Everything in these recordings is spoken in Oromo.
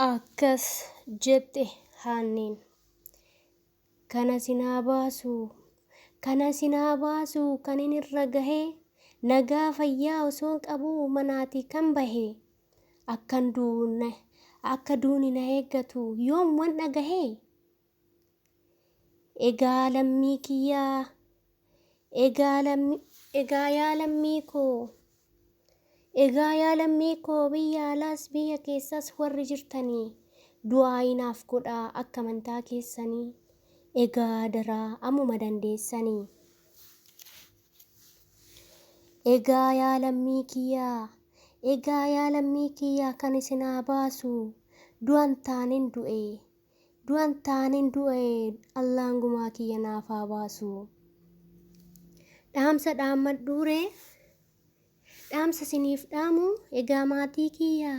Akkas jette Haanniin. Kana sin haa baasu, kana sin haa baasu kanin irra gahe, nagaa fayyaa osoon qabuu manaatii kan bahe, akkan duune akka duuni na eeggatu yoom wan dhagahe? Egaa lammii kiyyaa, egaa lammii, egaa yaa lammii koo, Egaa yaa lammii koo biyya alaas biyya keessas warri jirtanii du'aa'ii naaf godhaa akka amantaa keessanii egaa adaraa ammuma dandeessanii. Egaa yaa lammii kiyyaa egaa yaa lammii kiyyaa kan isin haa baasu du'an taanen du'e du'an taanen du'e Allaan gumaa kiyya naaf haa baasu. Dhaamsa dhaammadhuuree? Dhaamsa isiniif dhaamu egaa maatii kiyya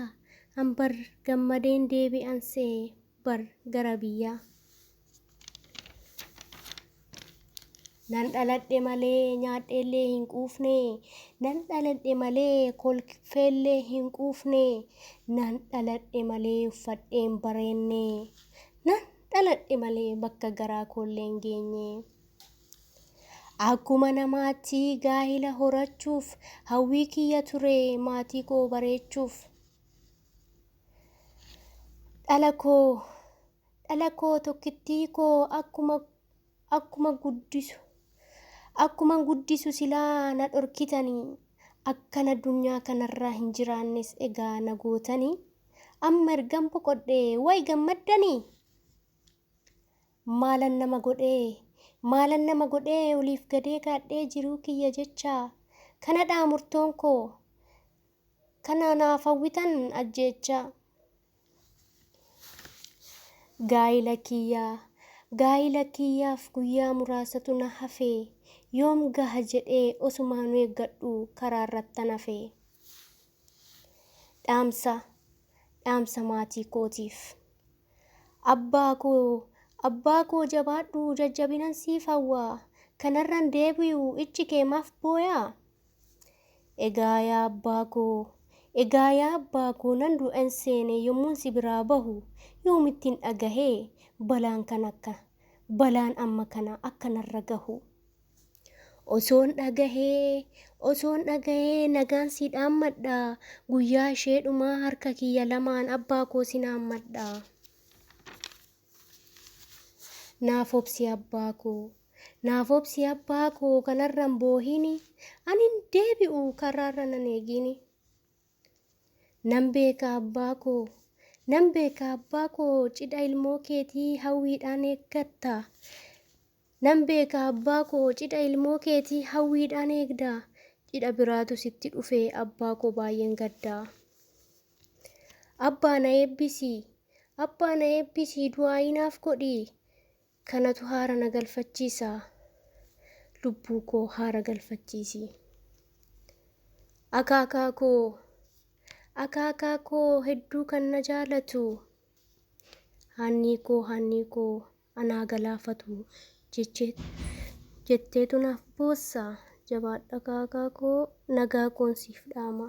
an bar gammadeen deebi'an se'e bar gara biyyaa. Nan dhaladhe malee nyaadheellee hin quufne nan dhaladhe malee kolfeellee hin quufne nan dhaladhe malee uffadhee hin bareenne nan dhaladhe malee bakka garaa koollee hin geenye. Akkuma namaatti gaa'ila horachuuf hawwii kiyya ture maatii koo bareechuuf. Dhala koo dhala koo tokkittii koo akkuma akkuma guddisu akkuman guddisu silaa na dhorkitanii akkan addunyaa kanarraa hin jiraannes egaa na gootanii amma ergan boqodhee way gammaddanii? Maalan nama godhee Maalan nama godhee oliif gadee kaadhee jiruu kiyya jecha kanadhaa murtoon koo kana naaf hawwitan ajjeechaa. Gaa'ila kiyya Gaa'ila kiyyaaf guyyaa muraasatu na hafe yoom gaha jedhee osumaanu eeggadhu karaarrattan hafe. Dhaamsa Dhaamsa maatii kootiif. Abbaa koo Abbaa koo jabaadhu jajjabinan siif hawwa kanarran deebi'u ijji kee maaf booyaa? Egaa yaa abbaa koo Egaa yaa abbaa koo nan du'en seene yommuun si biraa bahu yoomittin dhagahee balaan kan akka balaan amma kana akka narra gahu. Osoon dhagahee osoon dhagahee nagaan si dhaammadha guyyaa ishee dhumaa harka kiyya lamaan abbaa koo sin haammadha. Naaf obsi abbaa koo naaf obsi abbaa koo kanarran boohini ani hin deebi'u karaarra nan eegini. Nan beeka abbaa koo nan beeka abbaa koo cidha ilmoo keetii hawwiidhaan eeggatta. Nan beeka abbaa koo cidha ilmoo keetii hawwiidhaan eegda. Cidha biraatu sitti dhufe abbaa koo baay'een gadda. Abbaa na eebbisi abbaa na eebbisi du'aa'ii naaf godhi kanatu haara na galfachiisa lubbuu koo haara galfachiisi. Akaakaa koo akaakaa koo hedduu kan na jaalatu haannii koo haannii koo anaa galaafatu jetteetu naaf boossa jabaadhu akaakaa koo nagaa koon siif dhaama.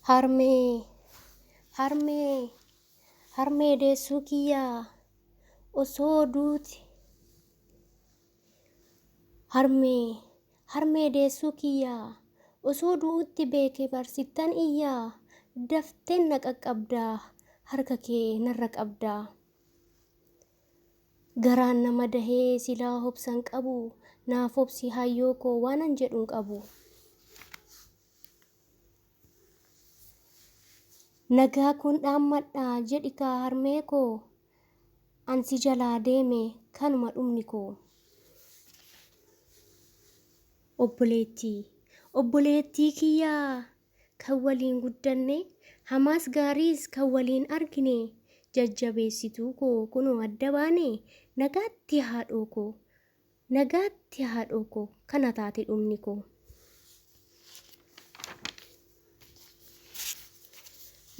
Harmee harmee harmee deessuu kiyyaa osoo duuti Harmee harmee deessuu kiyyaa osoo du'utti beeke bar sittan iyyaa dafteen na qaqqabdaa harka kee narra qabdaa. Garaan na madahee silaa hobsan qabu naaf obsi hayyoo koo waanan jedhun qabu. Nagaa koon dhaammadha jedhi kaa harmee koo an si jalaa deeme kanuma dhumni koo. Obboleettii Obboleettii kiyyaa kan waliin guddanne hamaas gaariis kan waliin argine jajjabeessituu koo kunoo adda baane nagaatti haadhoo koo Nagaatti haadhoo koo kana taate dhumni koo.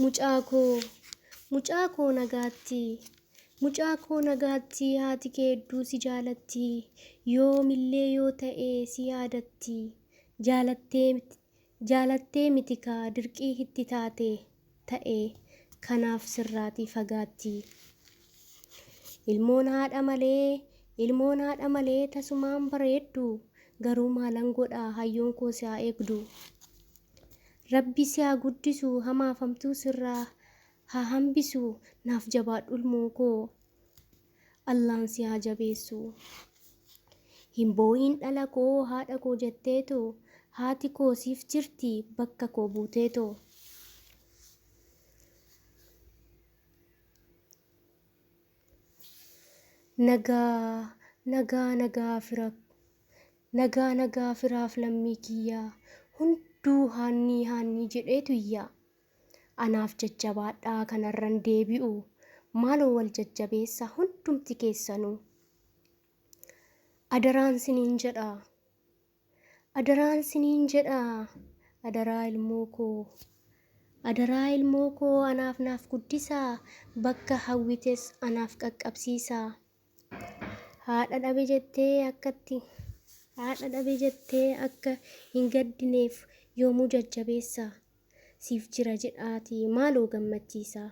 Mucaa koo mucaa koo nagaatti mucaa koo nagaatti haati kee hedduu si jaalatti yoomillee yoo ta'e si yaadatti jaalattee Jaalattee miti kaa dirqii itti taate ta'e kanaaf sirraatii fagaatti. Ilmoon haadha malee ilmoon haadha malee tasumaan bareeddu garuu maalan godha hayyoon koo si haa eegdu. Rabbi si haa guddisu hamaaf hamtuu sirraa haa hambisu naaf jabaadhu ilmoo koo Allaan si haa jabeessu. Hin boo'iin dhala koo haadha koo jetteetu haati koo siif jirti bakka koo buuteetu. Nagaa nagaa nagaa fira nagaa nagaa firaaf lammii kiyyaa hunduu haannii haannii jedheetu iyya. Anaaf jajjabaadhaa kanarran deebi'u maaloo wal jajjabeessaa hundumti keessanuu. Adaraan siniin jedha. Adaraan siniin jedha. Adaraa ilmoo koo. Adaraa ilmoo koo anaaf naaf guddisaa bakka hawwites anaaf qaqqabsiisaa. Haadha dhabe jettee akkatti haadha dhabe jettee akka hin gaddineef yoomuu jajjabeessaa. Siif jira jedhaatii maaloo gammachiisaa.